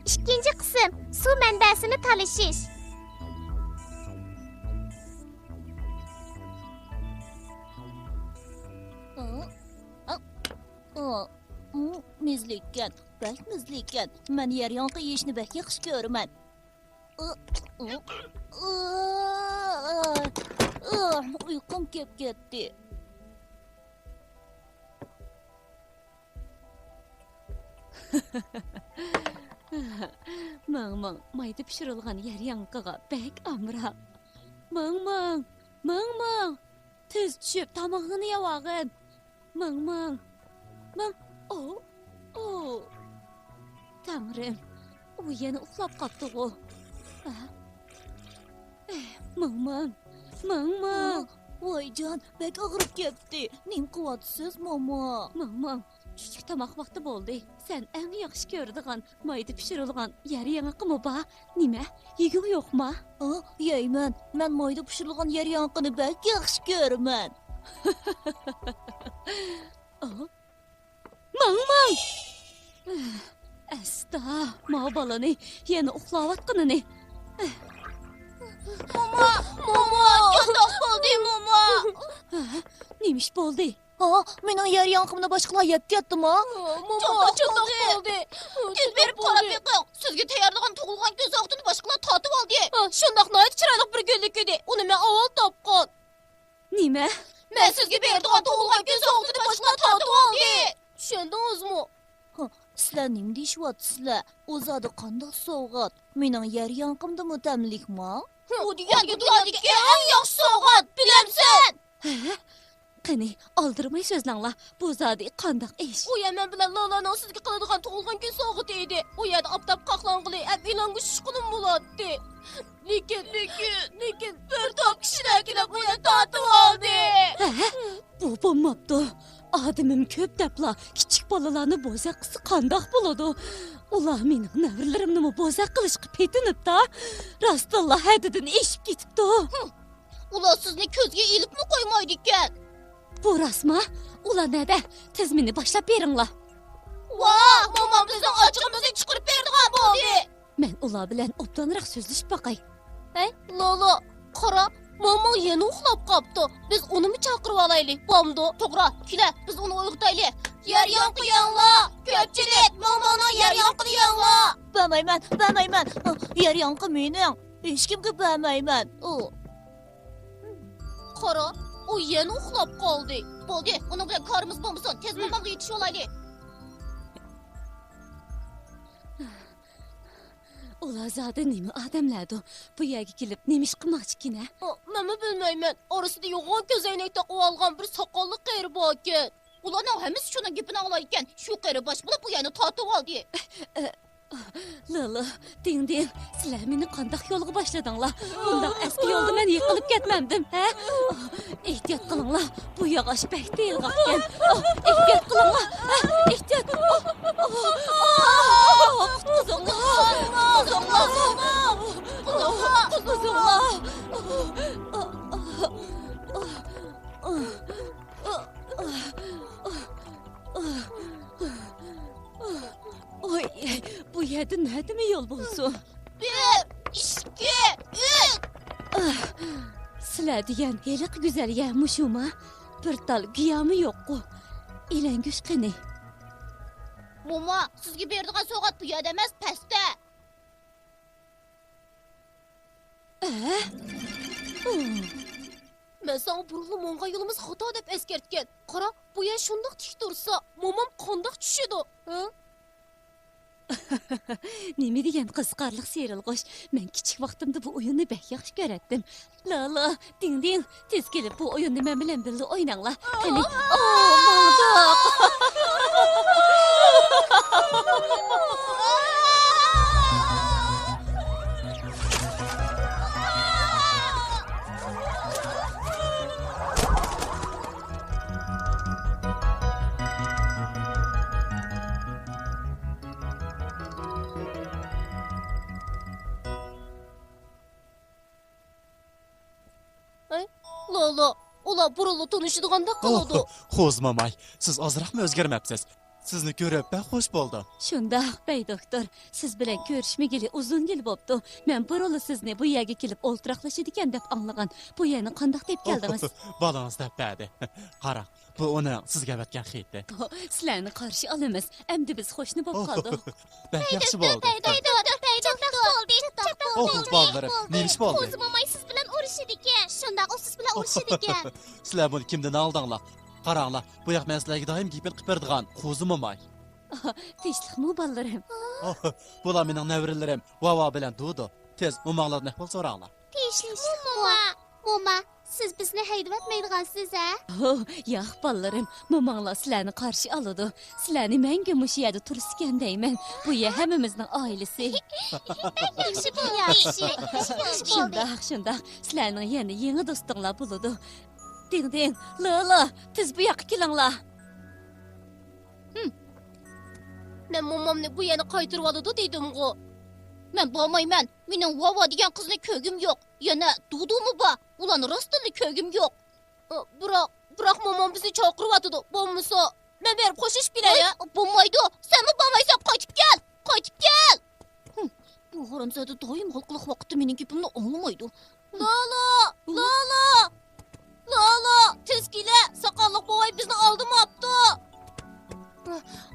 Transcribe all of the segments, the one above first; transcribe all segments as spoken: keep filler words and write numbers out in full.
ئىككىنچى قىسىم، سۇ مەنبەسىنى تالىشىش. ئا، ئا، ئا، ئۇ، مۇزلۇككەن، بەك مۇزلۇككەن. مەن يەر ياڭىقى يېيىشنى بەك ياخشى كۆرىمەن. ئا، ئا، ئا، ئا، ئۇيقۇم كەپ كەتتى. مىڭ مىڭ، مايدا پىشۇرۇلغان يەر ياڭىقىغا بەك ئامراق. مىڭ مىڭ، مىڭ مىڭ، تېز چۈشۈپ تامىقىڭنى يەۋالغىن. مىڭ مىڭ، مىڭ، ئو، ئو. تەڭرىم، ئۇ يەنە ئۇخلاپ قاپتىغۇ. ھە؟ ئېھ، مىڭ مىڭ، مىڭ مىڭ. ۋايجان، بەك ئاغرىپ كەتتى. نېمە قىلىۋاتىسىز، موما؟ مىڭ مىڭ، چۈشلۈك تاماق ۋاقتى بولدى. سەن ئەڭ ياخشى كۆرىدىغان مايدا پىشۇرۇلغان يەر ياڭىقىمۇ بار. نېمە، يېگۈڭ يوقما؟ ئا، يەيمەن. مەن مايدا پىشۇرۇلغان يەر ياڭىقىنى بەك ياخشى كۆرىمەن. ئا، ماڭ، ماڭ! ئەستا، ماۋۇ بالىنى يەنە ئۇخلاۋاتقىنىنى. موما، موما، چاتاق بولدى، موما! ھە؟ نېمە ئىش بولدى؟ ھا، مېنىڭ يەر ياڭىقىمنى باشقىلار يەپ كەتتىما؟ موما، چاتاق بولدى. تېز بېرىپ قاراپ بېقىڭ. سىزگە تەييارلىغان تۇغۇلغان كۈن سوغۇتىنى باشقىلار تارتىۋالدى. ھا، شۇنداق، ناھايىتى چىرايلىق بىر گۈللۈك ئىدى. ئۇنى مەن ئاۋۋال تاپقان. نېمە؟ مەن سىزگە بېرىدىغان تۇغۇلغان كۈن سوۋغىتىنى باشقىلار تارتىۋالدى. چۈشەندىڭىزمۇ؟ ھا، سىلەر نېمە دېيىشىۋاتىسىلەر؟ ئۇ زادى قانداق سوۋغات؟ مېنىڭ يەر ياڭىقىمدىنمۇ تەملىكما؟ ئۇ دېگەن دۇنيادىكى ئەڭ ياخشى سوۋغات، بىلەمسەن؟ ھە؟ قېنى، ئالدىرىماي سۆزلەڭلار، بۇ زادى قانداق ئىش؟ ئۇ يەمەن بىلەن لالانىڭ سىزگە قىلىدىغان تۇغۇلغان كۈن سوۋغىتى ئىدى. ئۇ يەردە ئاپتاپ قاقلانغىلى ھەم ئېلانغا چۈشكىلىمۇ بولاتتى. لېكىن، لېكىن، لېكىن بىر توپ كىشىلەر كېلىپ ئۇنى تارتىۋالدى. ھە؟ بۇ بولماپتۇ. ئادىمىم كۆپ دەپلا كىچىك بالىلارنى بوزەك قىلسا قانداق بولىدۇ؟ ئۇلار مېنىڭ نەۋرىلىرىمنىمۇ بوزەك قىلىشقا پېتىنىپتا. راستتىنلا ھەددىدىن ئېشىپ كېتىپتۇ. ھىم، ئۇلار سىزنى كۆزگە ئىلىپمۇ قويمايدىكەن. بۇ راستما؟ ئۇلار نەدە؟ تېز مېنى باشلاپ بېرىڭلار. ۋاھ، مومام بىزنىڭ ئاچچىقىمىزنى چىقىرىپ بېرىدىغان بولدى. مەن ئۇلار بىلەن ئوبدانراق سۆزلىشىپ باقاي. ھەي، لالە، قارا، موماڭ يەنە ئۇخلاپ قاپتۇ. بىز ئۇنىمۇ چاقىرىۋالايلى، بامدۇ؟ توغرا، كېلە، بىز ئۇنى ئويغىتايلى. يەر ياڭىقى يەڭلار! كۆپچىلىك، موماڭنىڭ يەر ياڭىقىنى يەڭلار! بەرمەيمەن، بەرمەيمەن. يەر ياڭىقى مېنىڭ. ھېچكىمگە بەرمەيمەن. ئۇ. قارا، ئۇ يەنە ئۇخلاپ قالدى. بولدى، ئۇنىڭ بىلەن كارىمىز بولمىسۇن. تېز مومامغا يېتىشىۋالايلى. ئۇلار زادى نېمە ئادەملەردۇ؟ بۇ يەرگە كېلىپ نېمە ئىش قىلماقچىكىن ھە؟ ئا، مەنمۇ بىلمەيمەن. ئارىسىدا يوغان كۆزەينەك تاقىۋالغان بىر ساقاللىق قېرى باركەن. ئۇلارنىڭ ھەممىسى شۇنىڭ گېپىنى ئاڭلايدىكەن. شۇ قېرى باش بولۇپ بۇ يەرنى تارتىۋالدى. لىلى، دىڭدىڭ، سىلەر مېنى قانداق يولغا باشلىدىڭلار؟ بۇنداق ئەسكى يولدا مەن يىقىلىپ كەتمەمدىم، ھە؟ ئېھتىيات قىلىڭلار، بۇ ياغاچ بەك تېيىلغانكەن. ئېھتىيات قىلىڭلار، ھە؟ ئېھتىيات! قۇتقۇزۇڭلار! قۇتقۇزۇڭلار! قۇتقۇزۇڭلار! ئوي، بۇ يەردە نەدىمۇ يول بولسۇن؟ بىر، ئىككى، ئۈچ! سىلەر دېگەن ھېلىقى گۈزەل يەر مۇشۇما؟ بىر تال گىياھمۇ يوققۇ. ئېلەڭگۈچ قېنى؟ موما، سىزگە بېرىدىغان سوۋغات بۇ يەردە ئەمەس، پەستە. ئە؟ مەن ساڭا بۇرۇنلا ماڭغان يولىمىز خاتا دەپ ئەسكەرتكەن. قارا، بۇ يەر شۇنداق تىك تۇرسا، مومام قانداق چۈشىدۇ؟ ھە؟ نېمە دېگەن قىزىقارلىق سىيرىلغۇچ. مەن كىچىك ۋاقتىمدا بۇ ئويۇننى بەك ياخشى كۆرەتتىم. لالى، دىڭدىڭ، تېز كېلىپ بۇ ئويۇننى مەن بىلەن بىللە ئويناڭلار. قېنى. ئو، ماڭدۇق. ھەي، لالى، ئۇلار بۇرۇنلا تونۇشىدىغاندەك قىلىدۇ. خوز ماماي، سىز ئازراقمۇ ئۆزگەرمەپسىز؟ سىزنى كۆرۈپ بەك خوش بولدۇم. شۇنداق، بەي دوكتور. سىز بىلەن كۆرۈشمىگىلى ئۇزۇن يىل بوپتۇ. مەن بۇرۇنلا سىزنى بۇ يەرگە كېلىپ ئولتۇراقلىشىدىكەن دەپ ئاڭلىغان. بۇ يەرنى قانداق دەپ كەلدىڭىز؟ بالىڭىز دەپ بەردى. قاراڭ، بۇ ئۇنىڭ سىزگە ئەۋەتكەن خېتى. سىلەرنى قارشى ئالىمىز. ئەمدى بىز قوشنا بولۇپ قالدۇق. بەك ياخشى بولدى. ئوھ، بالىلىرىم، نېمە ئىش بولدى؟ قوزا موماي سىز بىلەن ئۇرۇشىدىكەن. شۇنداق، ئۇ سىز بىلەن ئۇرۇشىدىكەن. سىلەر بۇنى كىمدىن ئاڭلىدىڭلار؟ قاراڭلار، بۇ ياق مەن سىلەرگە دائىم گېپىنى قىلىپ بېرىدىغان قوزا موماي. تىنچلىقمۇ، بالىلىرىم؟ بۇلار مېنىڭ نەۋرىلىرىم ۋاۋا بىلەن دۇدۇ. تېز موماڭلاردىن ئەھۋال سوراڭلار. تىنچلىقمۇ، موما؟ موما، سىز بىزنى ھەيدىۋەتمەيدىغانسىز ھە؟ ھو، ياق، بالىلىرىم، موماڭلار سىلەرنى قارشى ئالىدۇ. سىلەرنى مەڭگۈ مۇشۇ يەردە تۇرسىكەن دەيمەن. بۇ يەر ھەممىمىزنىڭ ئائىلىسى. بەك ياخشى بولدى. ياخشى، ياخشى بولدى. شۇنداق، شۇنداق. سىلەرنىڭ يەنە يېڭى دوستۇڭلار بولىدۇ. دىڭ دىڭ، لىلى، تېز بۇ ياققا كېلىڭلار. ھىم. مەن مومامنى بۇ يەرنى قايتۇرۇۋالىدۇ دېدىمغۇ. مەن بارمايمەن. مېنىڭ ۋاۋا دېگەن قىزنى كۆرگۈم يوق. يەنە دۇدۇمۇ بار. ئۇلارنى راستتىنلا كۆرگۈم يوق. ئا، بىراق، بىراق مومام بىزنى چاقىرىۋاتىدۇ. بولمىسا، مەن بېرىپ خوشلىشىپ كېلەي، ھە؟ بولمايدۇ. سەنمۇ بارمايسەن، قايتىپ كەل. قايتىپ كەل. ھىم، بۇ ھارامزادە دائىم ھالقىلىق ۋاقىتتا مېنىڭ گېپىمنى ئاڭلىمايدۇ. لالە! لالە! لالە! تېز كېلە! ساقاللىق بوۋاي بىزنى ئالدىماپتۇ!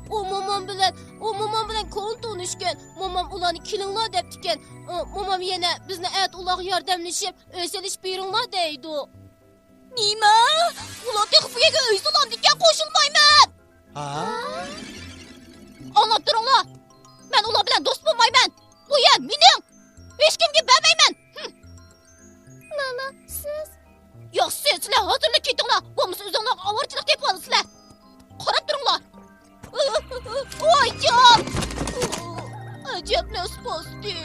ئۇ مومام بىلەن، ئۇ مومام بىلەن كونا تونۇشكەن. مومام ئۇلارنى كېلىڭلار دەپتىكەن. ئۇ، مومام يەنە بىزنى ئەتە ئۇلارغا ياردەملىشىپ، ئۆي سېلىشىپ بېرىڭلار دەيدۇ. نېمە؟ ئۇلار تېخى بۇ يەرگە ئۆي سالامدىكەن، قوشۇلمايمەن! ھا؟ ئاڭلاپ تۇرۇڭلار! مەن ئۇلار بىلەن دوست بولمايمەن! بۇ يەر مېنىڭ! ھېچكىمگە بەرمەيمەن! ھىم. لالە، سىز؟ ياخشى، سىلەر ھازىرلا كېتىڭلار، بولمىسا ئۆزۈڭلارغا ئاۋارىچىلىك تېپىۋالىسىلەر! قاراپ تۇرۇڭلار! ۋايجان! ئەجەب نەس باستى!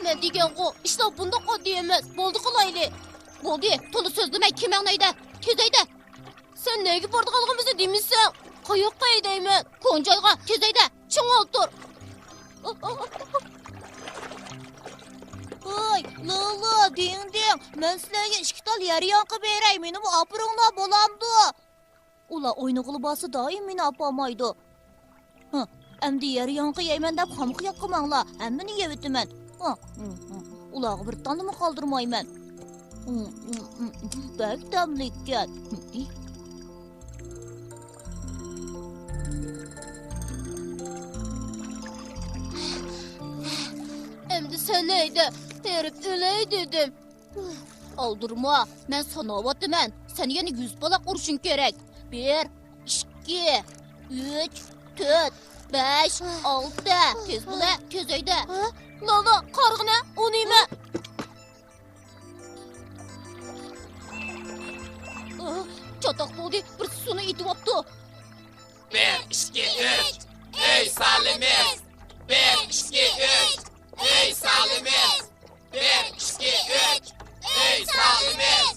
مەن دېگەنغۇ، ئىشلار بۇنداق ئاددىي ئەمەس. بولدى، قىلايلى. بولدى، تولا سۆزلىمەي، كېمەڭنى ھەيدە. تېز ھەيدە. سەن نەگە بارىدىغانلىقىمىزنى دېمىسەڭ، قاياققا ھەيدەيمەن؟ كونا جايغا. تېز ھەيدە، چىڭ ئولتۇر. ۋاي، لالە، دىڭ دىڭ، مەن سىلەرگە ئىككى تال يەر ياڭىقى بېرەي، مېنىمۇ ئاپىرىڭلار، بولامدۇ؟ ئۇلار ئوينىغىلى بارسا دائىم مېنى ئاپارمايدۇ. ھە، ئەمدى يەر ياڭىقى يەيمەن دەپ خامىخا ياتقۇماڭلار، ھەممىنى يەۋېتىمەن. ھە، ئۇلارغا بىر تالنىمۇ قالدۇرمايمەن. بەك تەملىككەن. ئەمدى سەن ھەيدە، ھېرىپ ئۆلەي دېدىم. ئالدىرىما، مەن ساناۋاتىمەن. سەن يەنە يۈز پالاق ئۇرۇشۇڭ كېرەك. بىر، ئىككى، ئۈچ، تۆت، بەش، ئالتە. تېز بولە، تېز ھەيدە. ھە؟ لالە، قارىغىنە، ئۇ نېمە؟ ئاھ، چاتاق بولدى، بىرسى سۇنى ئېتىۋاپتۇ. بىر، ئىككى، ئۈچ، ئۆي سالىمىز. بىر، ئىككى، ئۈچ، ئۆي سالىمىز. بىر، ئىككى، ئۈچ، ئۆي سالىمىز.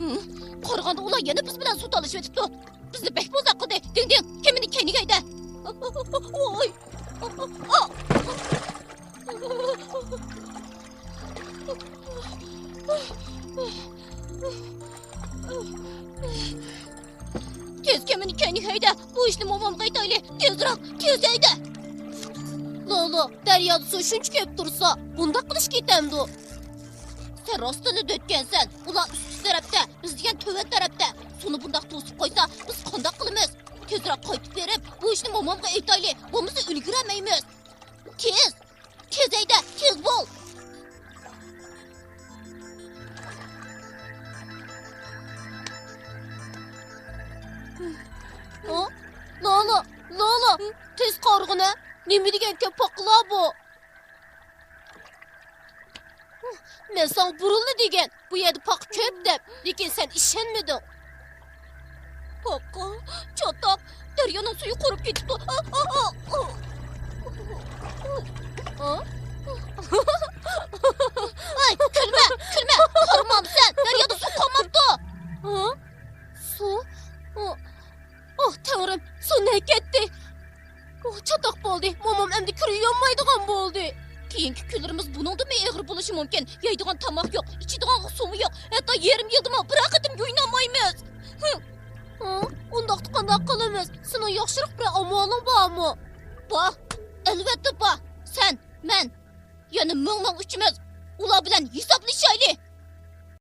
ھىم، قارىغاندا ئۇلار يەنە بىز بىلەن سۇ تالىشىۋېتىپتۇ. بىزنى بەك بوزەك قىلدى. دىڭ دىڭ، كېمىنى كەينىگە ھەيدە. ۋاي. تېز كېمىنى كەينىگە ھەيدە، بۇ ئىشنى مومامغا ئېيتايلى، تېزرەك، تېز ھەيدە! لالە، دەريادا سۇ شۇنچە كۆپ تۇرسا، بۇنداق قىلىش كېتەمدۇ؟ سەن راستلا دۆتكەنسەن، ئۇلار ئۈستى تەرەپتە، بىز دېگەن تۆۋەن تەرەپتە. سۇنى بۇنداق توسۇپ قويسا، بىز قانداق قىلىمىز؟ تېزرەك قايتىپ بېرىپ، بۇ ئىشنى مومامغا ئېيتايلى، بولمىسا ئۈلگۈرەلمەيمىز. تېز! تېز ھەيدە، تېز بول! ھە؟ لالە، لالە، تېز قارىغىنە، نېمە دېگەن كۆپ پاقىلار بۇ؟ مەن ساڭا بۇرۇنلا دېگەن، بۇ يەردە پاقا كۆپ دەپ، لېكىن سەن ئىشەنمىدىڭ. پاقا، چاتاق، دەريانىڭ سۈيى قۇرۇپ كېتىپتۇ. ئا، ئا، ئا. ئا؟ ھەي، كۈلمە، كۈلمە، قارىمامسەن، دەريادا سۇ قالماپتۇ. ھە؟ سۇ؟ ئا، ئاھ، تەڭرىم، سۇ نەگە كەتتى؟ ئوھ، چاتاق بولدى، مومام ئەمدى كىر يۇيالمايدىغان بولدى. كېيىنكى كۈنلىرى يەيدىغان تاماق يوق، ئىچىدىغان سۇمۇ يوق، ھەتتا يېرىم يىلدىمۇ بىرەر قېتىم يۇيۇنالمايمىز. ھە، ئۇنداقتا قانداق قىلىمىز؟ سېنىڭ ياخشىراق بىر ئامالىڭ بارمۇ؟ بار، ئەلۋەتتە بار. سەن، مەن، يەنە مىڭ مىڭ ئۈچىمىز ئۇلار بىلەن ھېسابلىشايلى.